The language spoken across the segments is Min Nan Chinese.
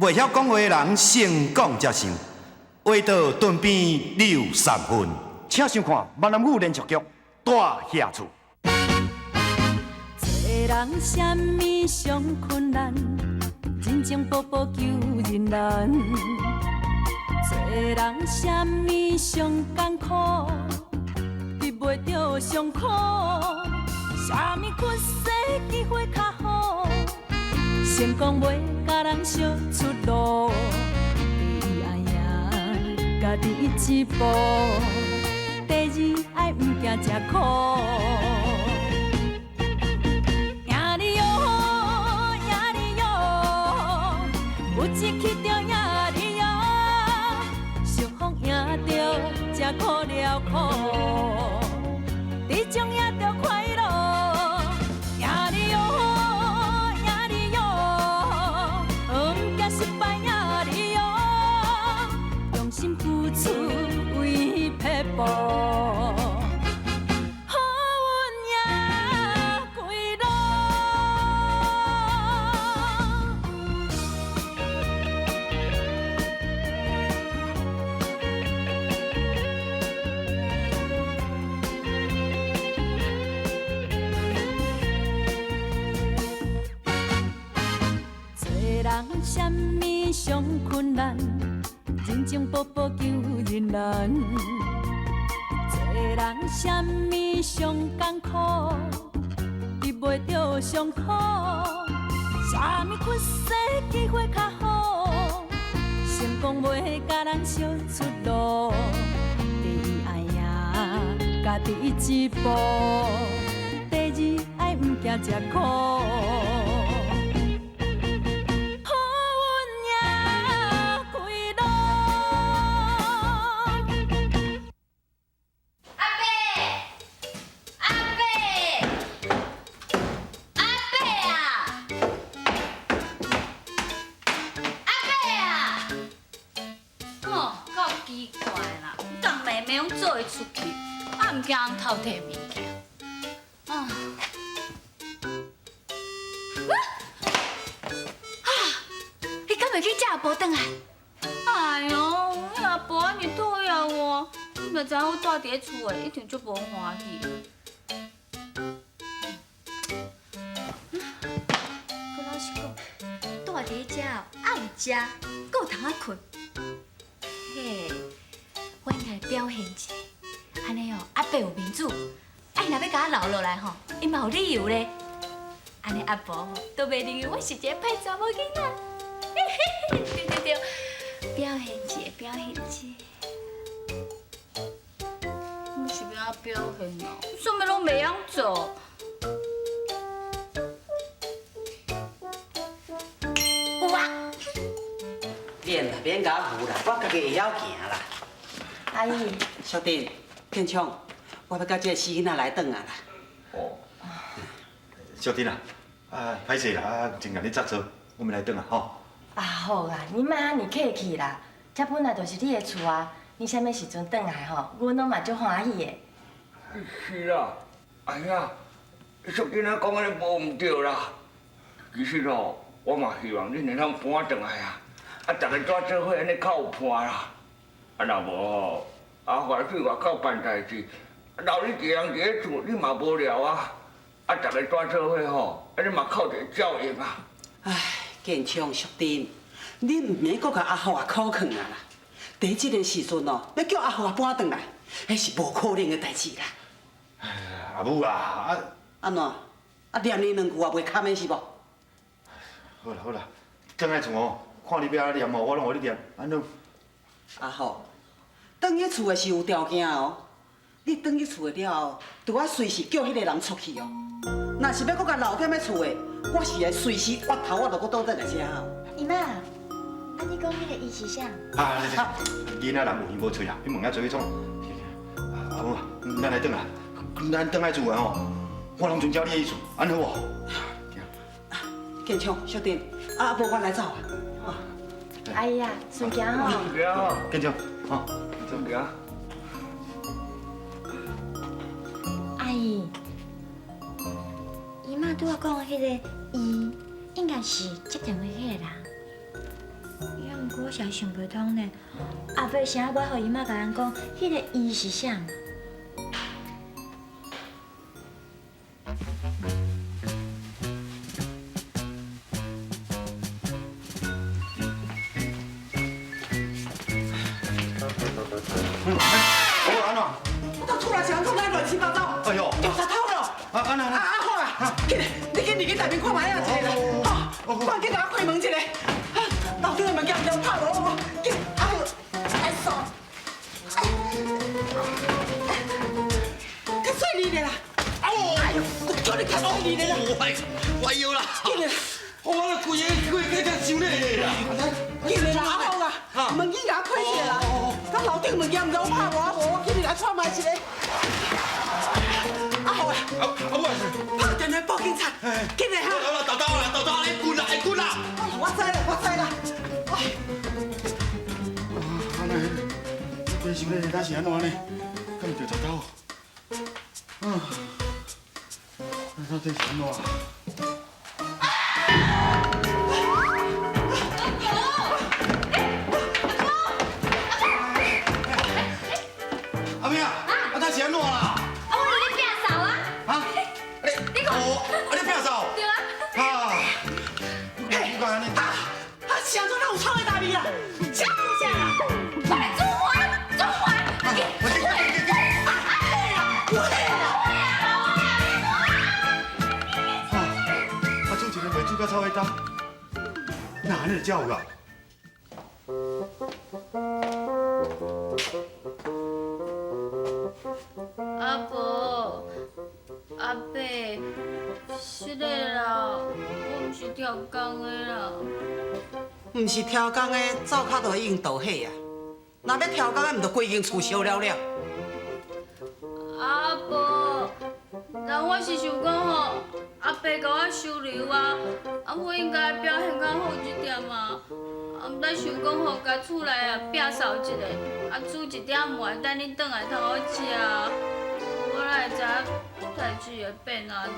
袂曉講話的人先講才想，話到頓邊溜三分。請收看閩南語連續劇《大額厝》。做人啥物上困難，人情步步求人難。做人啥物上艱苦，得袂著上苦。啥物屈世機會較好，成功袂共人相出路。第一愛贏家己一步，第二愛毋驚食苦。贏你喲，贏你喲，有志氣就贏你喲，相逢贏著才苦了苦，這種贏著快樂。贏你喲，贏你喲，毋驚失敗贏你喲，用心付出為撇步。好運贏歸路。做人啥物上困難，人情步步求人難。做人啥物上艱苦，得袂著上苦。啥物屈世機會較好，成功袂共人相出路。第一愛贏家己一步，第二愛毋驚食苦。好運贏歸路。阿伯，阿伯，阿伯啊！阿伯啊！哦，夠奇怪啦，仝妹妹攏做會出去，啊，毋驚人偷提物件。啊！啊！你敢會去叫阿婆轉來？哎喲，彼阿婆按呢討厭我，你若知影我蹛佇咧厝的，一定足無歡喜。閣老實講，蹛佇咧遮哦，啊有食，閣有通仔睏。嘿，我應該表現一下，按呢哦，阿伯有面子，啊伊若欲共我留落來吼，伊嘛有理由咧。按呢阿婆吼都袂認為我是一個歹查某囡仔。對對對，表現一下，表現一下。你是欲按怎表現啊？啥物攏袂曉做。有啊。免啦，免共我扶啦，我家己會曉行啦。阿姨，淑珍，建昌，我欲佮這个死囡仔來轉來啦。哦，淑珍啊，啊，歹勢啦，啊，真共你插座，我們來轉啊，吼。啊好啊，你莫按呢客氣啦，這本來就是你的厝啊，你啥物時陣轉來吼，阮攏嘛足歡喜的。是啦，哎呀，淑珍仔講按呢無毋對啦。其實哦，我嘛希望恁會當搬轉來啊，啊，逐家蹛做伙按呢較有伴啦。啊，若無吼，阿華去外口辦代誌，留你一個人佇咧厝，你嘛無聊啊。啊，逐家蹛做伙吼，按呢嘛較有一個照應啊。唉，建昌、淑珍，你毋免閣共阿華苦勸啊啦。佇這个時陣哦，欲叫阿華搬轉來，彼是無可能的代誌啦。阿母啊，啊，按怎？啊，念你兩句也袂堪的是無？好啦好啦，轉來厝哦，看你欲按怎念哦，我攏予你念，按怎？阿虎，轉去厝的是有條件哦。你轉去厝的了後，著愛隨時叫彼個人出去哦。若是欲閣共留踮咧厝的，我是會隨時挖頭我就閣倒轉來遮哦。姨媽，啊你講彼个伊是啥？啊，囡仔人有耳無喙啊，你問遐濟欲創啥？阿母啊，咱來轉啦，咱轉來厝的吼，我攏遵照你的意思，按呢好無？建昌、淑珍，啊，無阮來走啊。阿姨啊，順行吼。順行吼。建昌，吼，順行。阿姨，姨媽拄仔講的彼个伊，應該是接電話彼个人。毋過我實在想袂通呢。阿伯啥我予伊媽共咱講，彼个伊是啥？哦，按怎？我到厝內是按怎來亂七八糟？哎喲，著賊偷咯！啊，按怎？啊啊好啊，緊來，你緊入去內面看覓啊一个啦，吼，趕緊共我開門一下，啊，樓頂的物件毋知拍無無，緊，哎呦，來掃，較細膩咧啦，哎呦，叫你較細膩咧啦，我要啦，緊來，我規个規个才傷咧啦，緊來啦，阿福啊，門緊共我開一下啦，咱樓頂物件毋知有拍無啊無，我緊入來看覓一下。阿福啊，啊我拍電話報警察，緊來哈！好啦，豆豆啦，豆豆，你滾啦，你滾啦！我知啦，我知啦。啊，按呢，規想咧，咱是按怎呢？敢會著賊偷？啊，到底是按怎？阿妹啊，啊，咱是按怎啦？啊，我伫咧摒掃啊！啊？你看，啊，你摒掃？對啊。啊！你講按呢？啊！是按怎哪有臭的大味啦？啥物啥啦？我來煮飯，煮飯。啊！啊，煮一个袂煮甲臭的焦，哪按呢才有啊？阿婆，阿伯，是的啦，我毋是超工的啦。毋是超工的，灶跤就已經倒火啊！若欲超工的，毋就規間厝燒了了。阿婆，人我是想講吼，阿伯共我收留啊，啊我應該表現較好一點啊。啊，毋知想講吼，共厝內啊摒掃一下，啊煮一點糜，等恁轉來通好食。我哪會知影代誌會變按呢？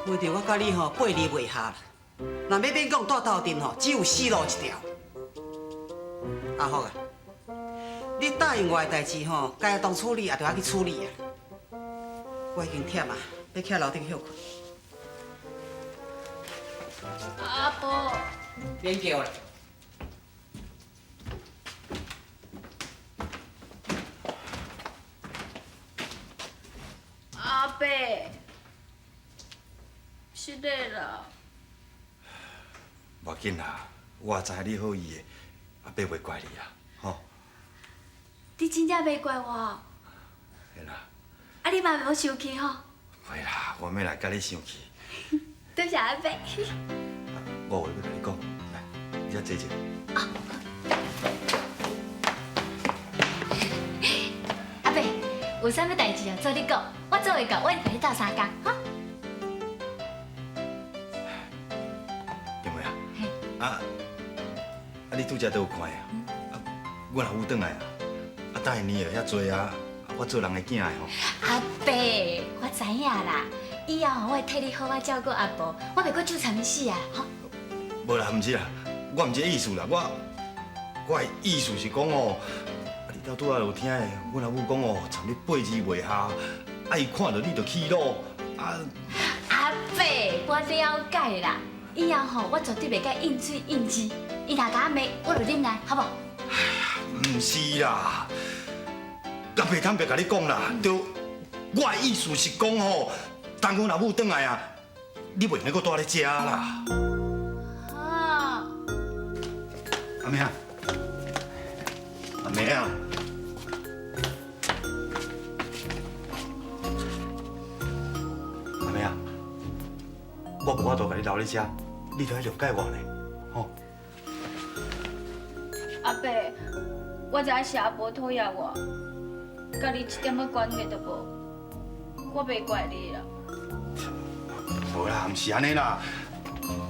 為著我佮你吼背離袂下啦。若欲勉強蹛鬥陣吼，只有死路一條。阿福啊，你答應我的代誌吼，該當處理也著愛去處理啊。我已經忝啊，欲徛樓頂歇睏。阿婆，免叫啦。阿伯，是的啦。無要緊啦，我知你好意的，阿伯袂怪你啦，吼。你真正袂怪我？會啦。啊，你嘛袂生氣吼？袂啦，我欲來共你生氣。多謝阿伯。我有話欲共你講，來，你遮坐者。阿伯，有啥物代誌啊？做你講，我做會到，我會共你鬥相共，哈。對袂啊？啊啊！你拄才都有看的啊？啊，阮阿母轉來啊，啊，答應你的遐濟啊，我做人的囝的吼。阿伯，我知影啦，以後我會替你好好照顧阿婆，我袂閣糾纏你死啊，吼。無啦，毋是啦，我毋是這意思啦，我的意思是講哦，啊，你頭拄仔有聽的，阮阿母講哦，讒你八字袂合，啊，伊看著你就起怒，啊。阿伯，我了解啦，以後吼，我絕對袂共伊應嘴應舌，伊若共我罵，我就忍耐，好無？毋是啦，阿伯坦白共你講啦，對，我的意思是講吼，等阮阿母轉來啊，你袂用閣蹛咧遮啦。啊！阿妹啊，阿妹啊，阿妹啊，我無法度共你留咧遮，你著愛諒解我呢，吼。阿伯，我知影是阿婆討厭我，佮你一點仔關係都無，我袂怪你啦。無啦，毋是按呢啦。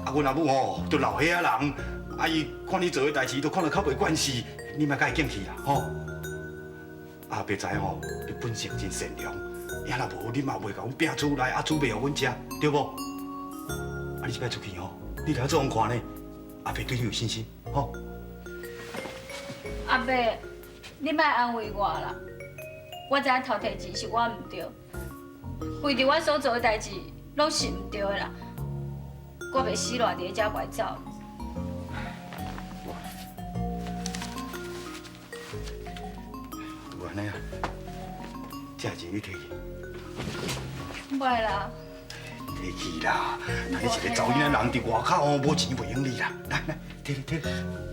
啊，阮阿母吼，就老歲仔人，啊，伊看你做的代誌，都看得較袂慣勢，你莫共伊見氣啦，吼。阿伯知吼，你本性真善良，啊若無你嘛袂共阮摒厝內，啊煮袂予阮食，對無？啊，你這擺出去吼，你著愛做予人看呢，阿伯对你有信心，吼。阿伯，你莫安慰我啦，我知影偷提钱是我毋对，为著我所做的代志拢是毋对的啦，我袂死赖伫遮袂走。有按呢啊，这钱你提去。袂啦。提去啦，那你一个查某囡仔人伫外口吼，无钱袂用你啦。来来，提提提。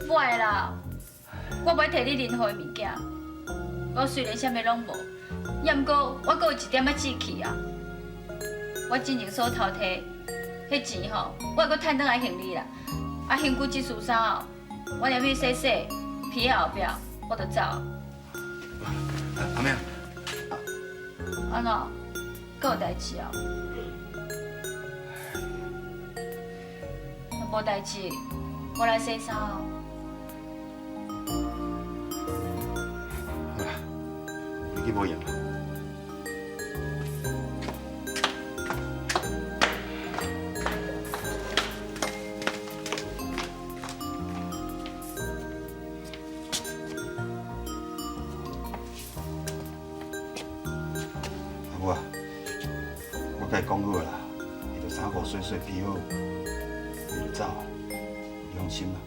袂啦，我袂提你任何的物件。我虽然啥物拢无，也毋过我阁有一点仔志气啊。我之前所偷提彼钱吼，我会阁趁转来还你啦。啊，身躯这束衫哦，我入去洗洗，披喺后壁，我就走。阿妹。按怎？阁有代志哦？无代志，我来洗衫哦。好啦，你去保养啦。阿母啊，我共伊讲好啦，伊就衫裤洗洗披好。伊就走啊，你放心啦。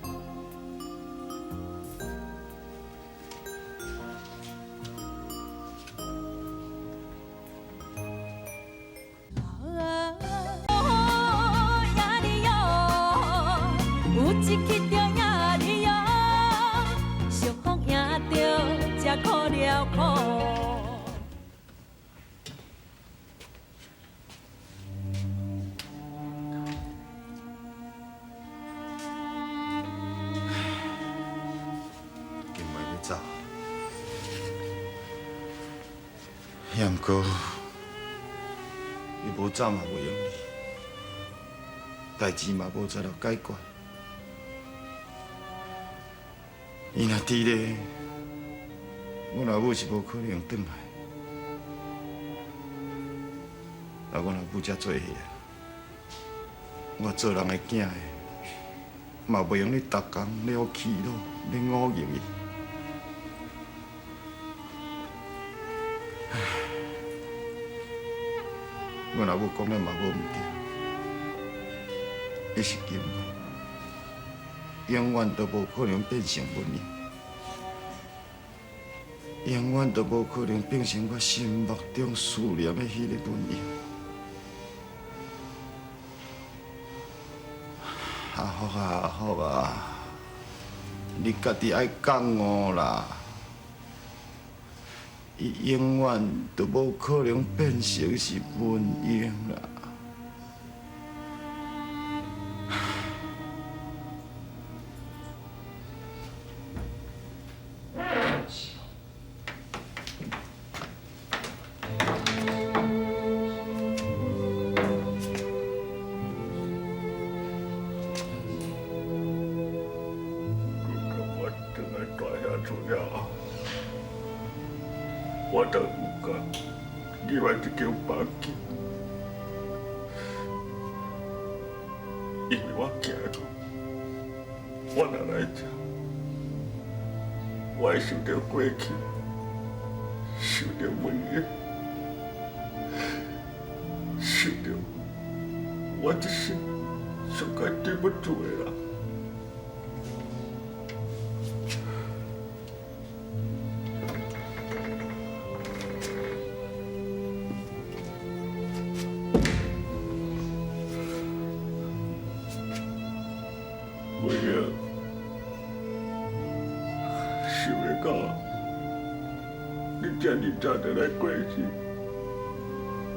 也毋过，伊无走嘛袂用哩，代志嘛无才调解决。伊若伫咧，阮阿母是无可能转来。啊，阮阿母才做伙啊，我做人的囝的，嘛袂用咧逐工咧气恼，咧忤逆伊。阮阿母讲了嘛无毋对，伊是金，永远都无可能变成文英，永远都无可能变成我心目中思念的彼个文英。阿福啊，阿福啊，你家己爱觉悟啦！伊永远都无可能变成是文英啦。我转来大兄厝了后，我就有甲入来这间房间，因为我惊讲，我若来这，我会想著过去，想著文英，想著我这生上较对不住的人。文英，想袂到你这尔早就来过世，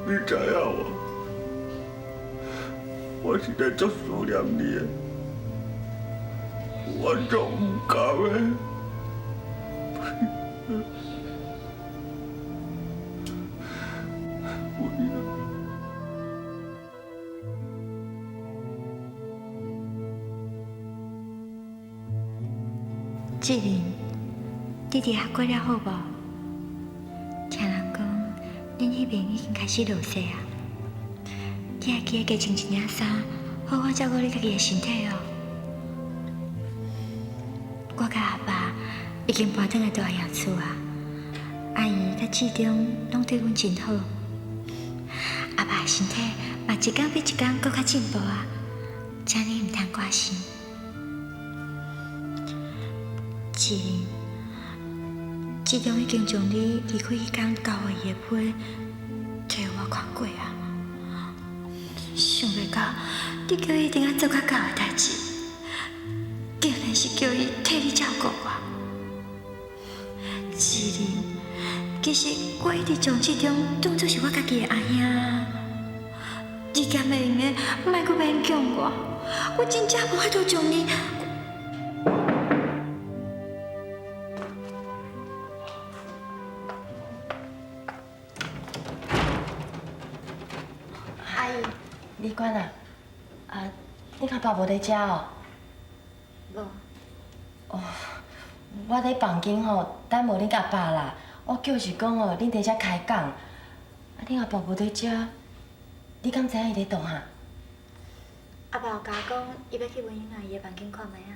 你知影无？我实在足思念你的，我足毋甘的。文英。志玲，你伫遐过了好无？听人讲，恁彼边已经开始落雪啊。你还记得加穿一领衫，好好照顾你家己的身体哦。已经搬转来住阿爷厝啊。阿姨佮志忠拢对阮真好，阿爸的身体嘛一工比一工阁较进步啊，请你毋通挂心。志玲，志忠已经将你离开彼工交予伊的批提予我看过啊，想袂到你叫伊一定爱做较到的代志，竟然是叫伊替你照顾我。志玲，其实我一直将志忠当作是我家己的阿兄，你敢会用的，莫阁勉强我，我真正无法度将你。阿姨，美娟啊，啊，你阿爸无伫遮哦？无。哦，我伫房间吼等无恁阿爸啦。我叫是讲哦，恁伫遮开讲，啊，恁阿爸无伫遮，你敢知影伊伫佗哈？阿爸有共我讲，伊欲去文英阿姨的房间看觅仔。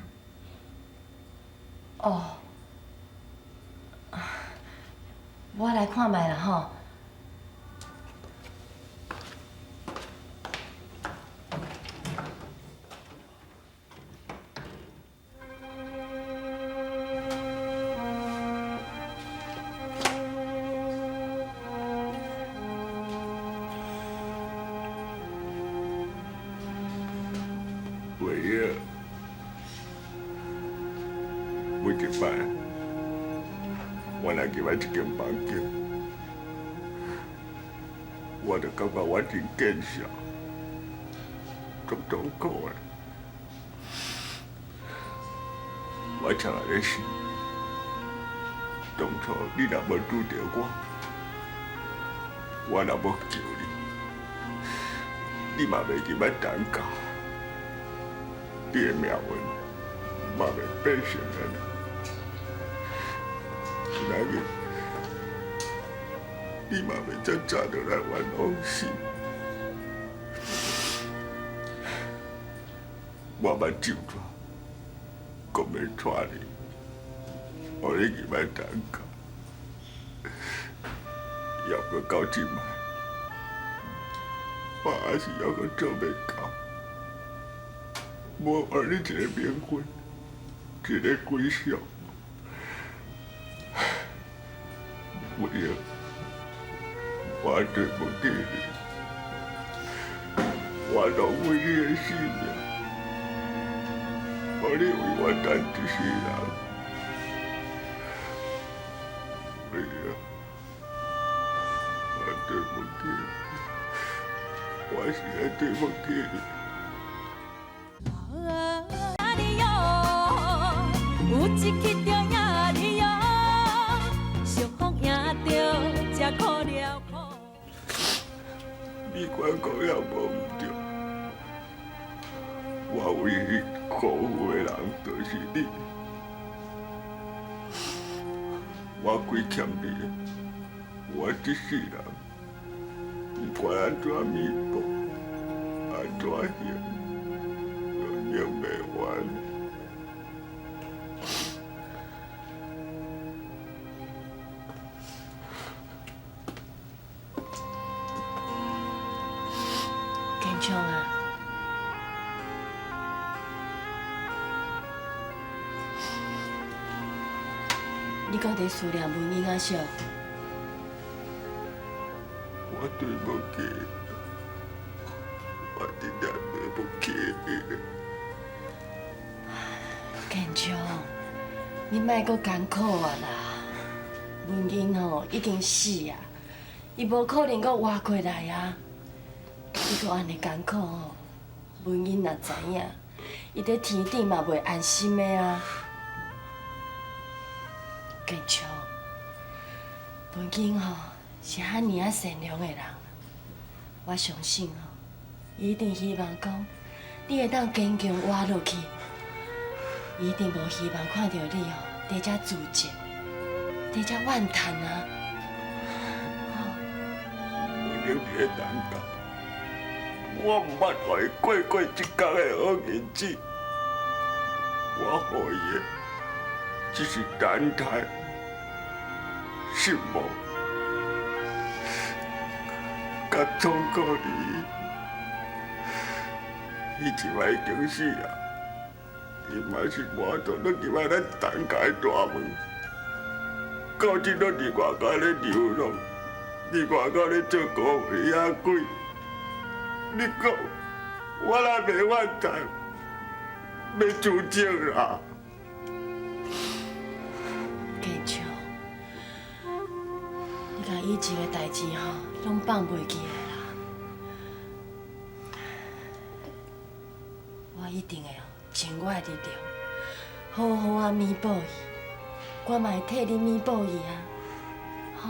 哦，我来看觅啦吼。每一摆，我若入来这间房间，我就感觉我真见笑，足痛苦的。我常常咧想，当初你若无拄著我，我若无救你，你嘛袂入来担教，你的命运嘛袂变成按呢。今仔日，你嘛袂遮早就来冤枉死。我目睭大，阁欲带你，予你入来担教，犹阁到这摆，我还是犹阁做袂到，无予你一个名分，一个归宿。文英，我对不起你，我浪费你的性命，予你为我等一世人。文英，我对不起你，我实在对不起你。有一去就赢你哟，相逢赢著才苦了苦。你管讲也无毋对，我唯一辜负的人就是你。我规欠你的，我这世人，不管按怎弥补，按怎还，都还袂完。坚强啊！你阁伫思念文英阿嫂？我对不起，我真正对不起你。坚强，你莫阁艰苦啊啦！文英吼已经死啊，伊无可能阁活过来啊！你阁按呢艰苦吼，文英若知影，伊伫天顶嘛袂安心的啊！坚强，文英吼是遐尔仔善良的人，我相信吼，伊一定希望讲你会当坚强活落去，伊一定无希望看著你吼伫遮自责，伫遮怨叹啊！文英伫咧等待，我毋捌予伊过过这工的好日子，我予伊的只是等待、失望、佮痛苦而已。伊这摆已经死啊，伊嘛是无法度转入来咱陈家的大门，到今拢伫外口咧流浪，伫外口咧做孤儿仔鬼。你讲，我若袂怨叹，欲自责啦。建昌，你共以前的代志吼，拢放袂记的啦。我一定会尽我的力量，好好啊弥补伊。我嘛会替你弥补伊啊，吼。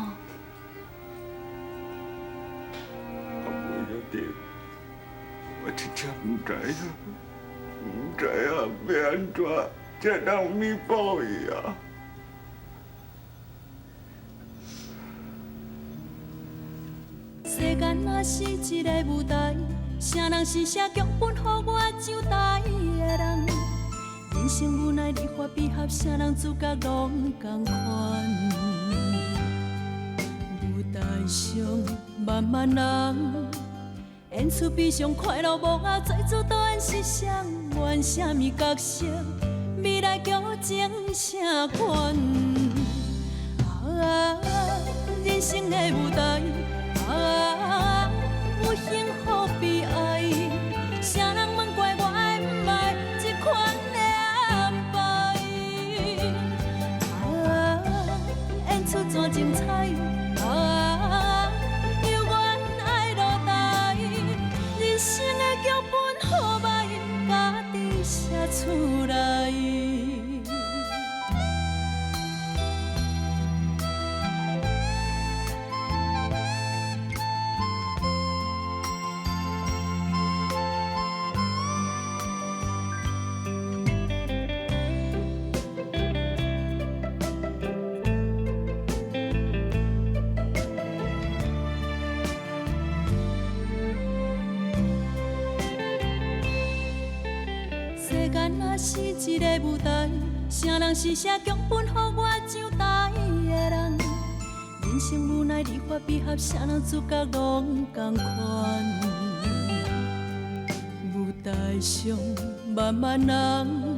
阿妹兄弟，我真正毋知影，毋知影欲按怎才会当弥补伊啊。世间若是一个舞台，啥人是写剧本予我上台的人？人生无奈离合悲合，啥人主角拢仝款。舞台上万万人，演出悲伤快乐幕后，做主导演是谁？演啥物角色？未来剧情啥款？啊，人生的舞台。啊，有幸福悲哀，啥人问过我爱毋爱这款的安排？啊，演出怎精彩？啊，犹原爱落台，人生的剧本好歹，家己写出来。世间若是一个舞台，啥人是写剧本予我上台的人？人生无奈离合悲合，啥人主角拢仝款。舞台上万万人，